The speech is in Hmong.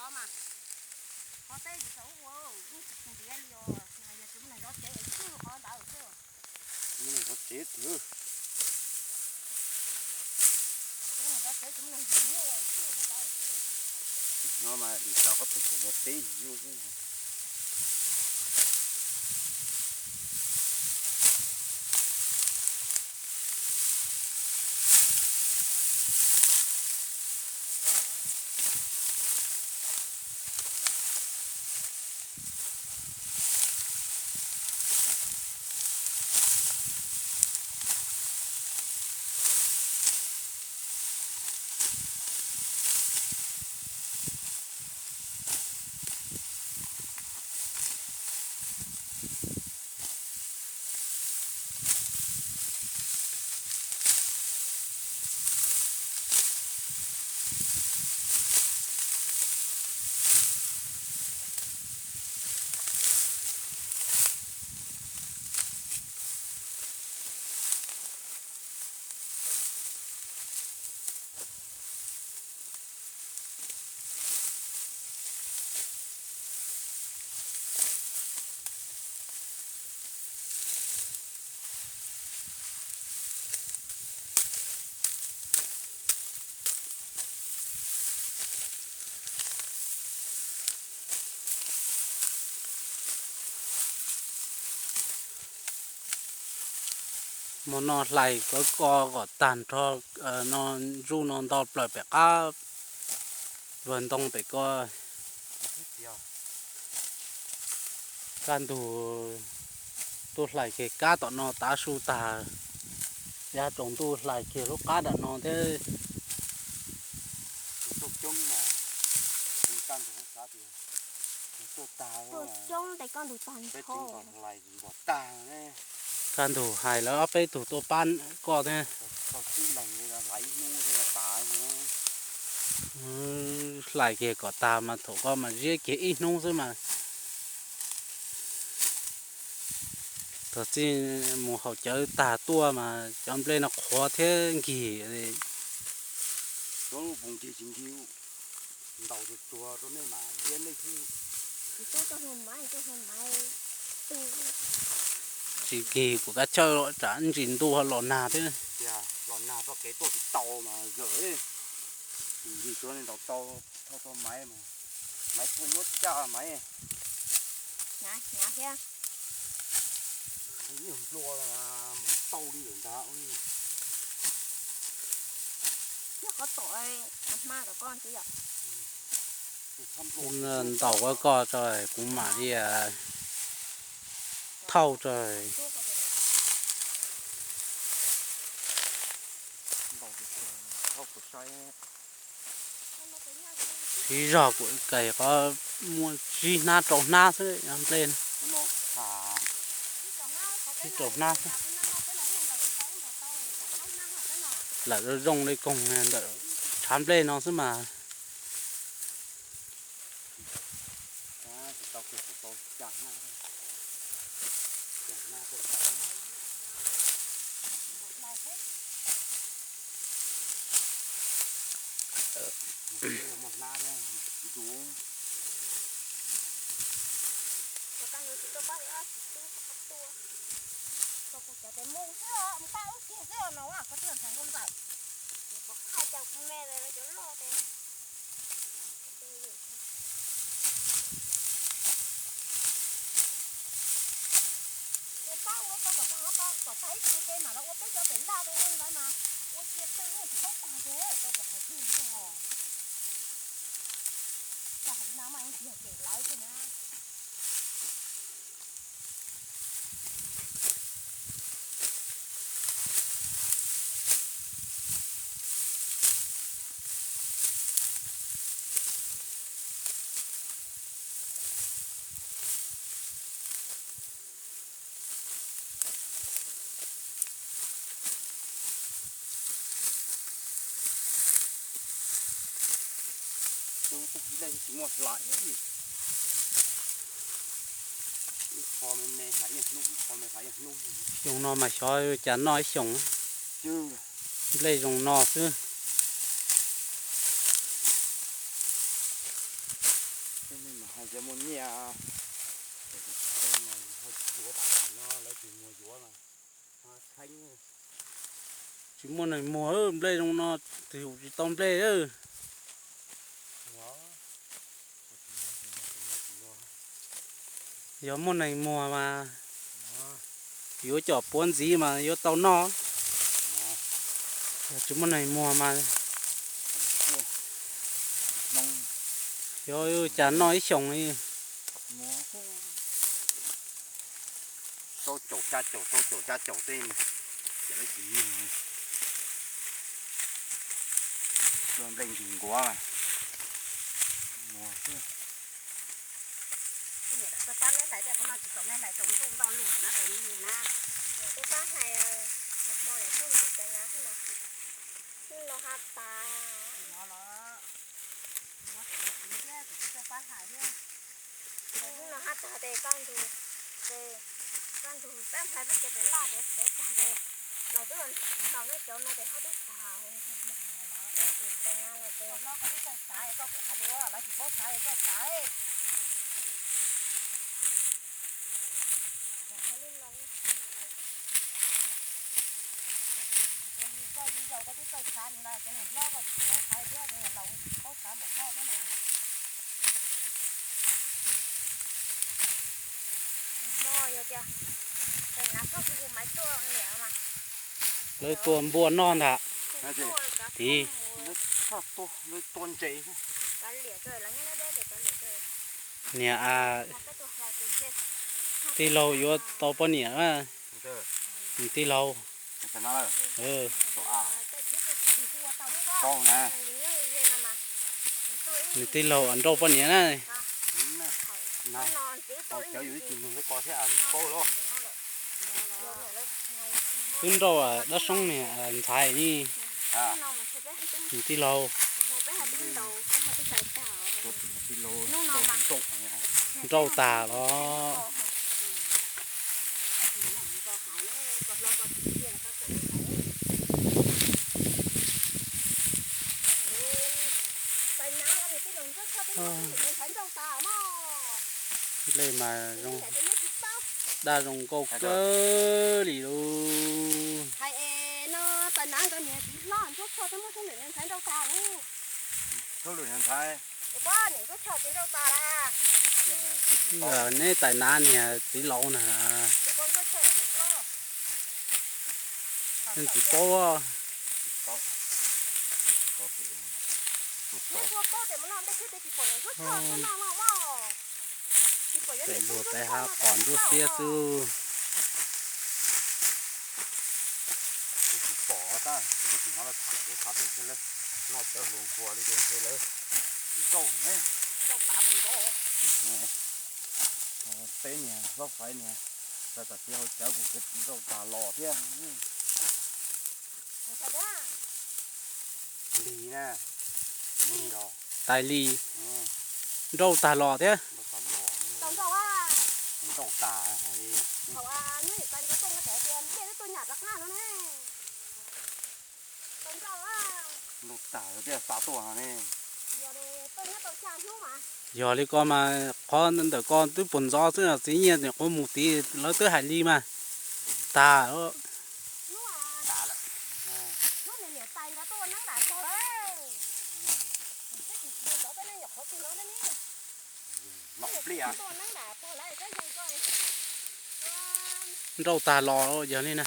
Qhov teb tsis tau ua, yeej tsis ntiav li os, yog tsis muaj neeg zov tsev tsuj qhov ntawd xwb. Muaj neeg zov tsev tiag. Muaj neeg zov tsev tsis muaj neeg zov tsuj qhov ntawd xwb. No mas li tau qhov twg zov teb yus xwb. Hmo no hlais kov ko kom tag nrho, no ntsuj no nto plaws pem qab vag ntoo pem ko. Kaj ntug tuaj hlais kiag kab tom no tav su tag, yav tsaus ntuj hlais kiag lub qab nram no thiab. Kaj ntug hais lawv ob peb tug tuaj pab koj thiab. Hlais kiag kom tag mas thaum koj mas ziab kiag ib hnub xwb mas. Thaum txij mus haus cawv tag tuaj mas cov nplej no qhuav thiab nkig. Tsis nkig kuv kab chawj tsam ntsis ntuj los nag thiab. Ntaus koj koj tso, kuv mam li thauj tso. Siv zog kuv kais qhov muaj tsib hnab rau hnab xwb nplej. Tsib rau hnab xwb. Lawm zoo li koog ntawm tshav nplej no xwb mas. Ua pab ua tau kom tag, kom tag ib tug ces mam los ua peb cov pem laj rau ntawd mas ua cia twj yeej tsis paub tag ces rau kom hais twg li os. Tag li no mas ib pliag ces lawv xwb na. Tsis muaj hlais. Xyoo no mas xyov cas noj ib xyoos. Nplej zoo no xwb. Ho cov muaj nyiaj, cov tsis tau no ho tsis yuav tam sim no lawv tsis muag yuav mas ho tsheeb. Tsis muaj neeg muag, nplej zoo no twg tsis tau nplej. Yog muaj neeg muag mas yuav cov puav ntxiv mas yuav tau noj. Yog tsis muaj neeg muag mas yuav cas noj ib xyoos li. Rau caum xya caum, rau caum xya caum tej, ces lawv tsis muag. Nplej ntis nkuav mas muag xwb. Hnub no haj tag ces koj ntug, ces koj ntug peb hlais peb cov pem loj ces peb tag ces los twb los ntaus nej cov no ces ho twb tag. Ces tag no los ces koj twb txawj xav, koj kuv hais dua, lawv tsis paub xav es koj xav. Ua li koj yug yau koj twb txawj xav li ntawd, cov niam hlob koj tsis paub xav thiab, cov niam laus tsis paub xav npaum koj thiab na. Nim no yog tias tes nav txhob hu hu maiv tuaj niam mas. Lawv tua npua noj ntag. Tiv, niam a, tij laug yuav tau poj niam na. Nws tij laug, nws tij laug nrauj poj niam na. Twb nrauj dab soob niag ntxhais ni. Nws tij laug nrauj tag los. Nplej mas zoo, daj zoo nkauj kawg li lauj. Neb tais nav niag tij laug na. Tsis paub. Pem luag pem hav pom ntsuab xiab xwb. Peb niag hlob faiv niag, txawm tam sim hauv cawv kuv nrauj tag los thiab. Tais li, nrauj tag los thiab. Yog li ko mas qhov ntawm ko twb puag ntxov xwb, txiv Nyiaj nim qhuav mus tid lawv twb hais li mas. Tag. Nrauj tag los yog li na.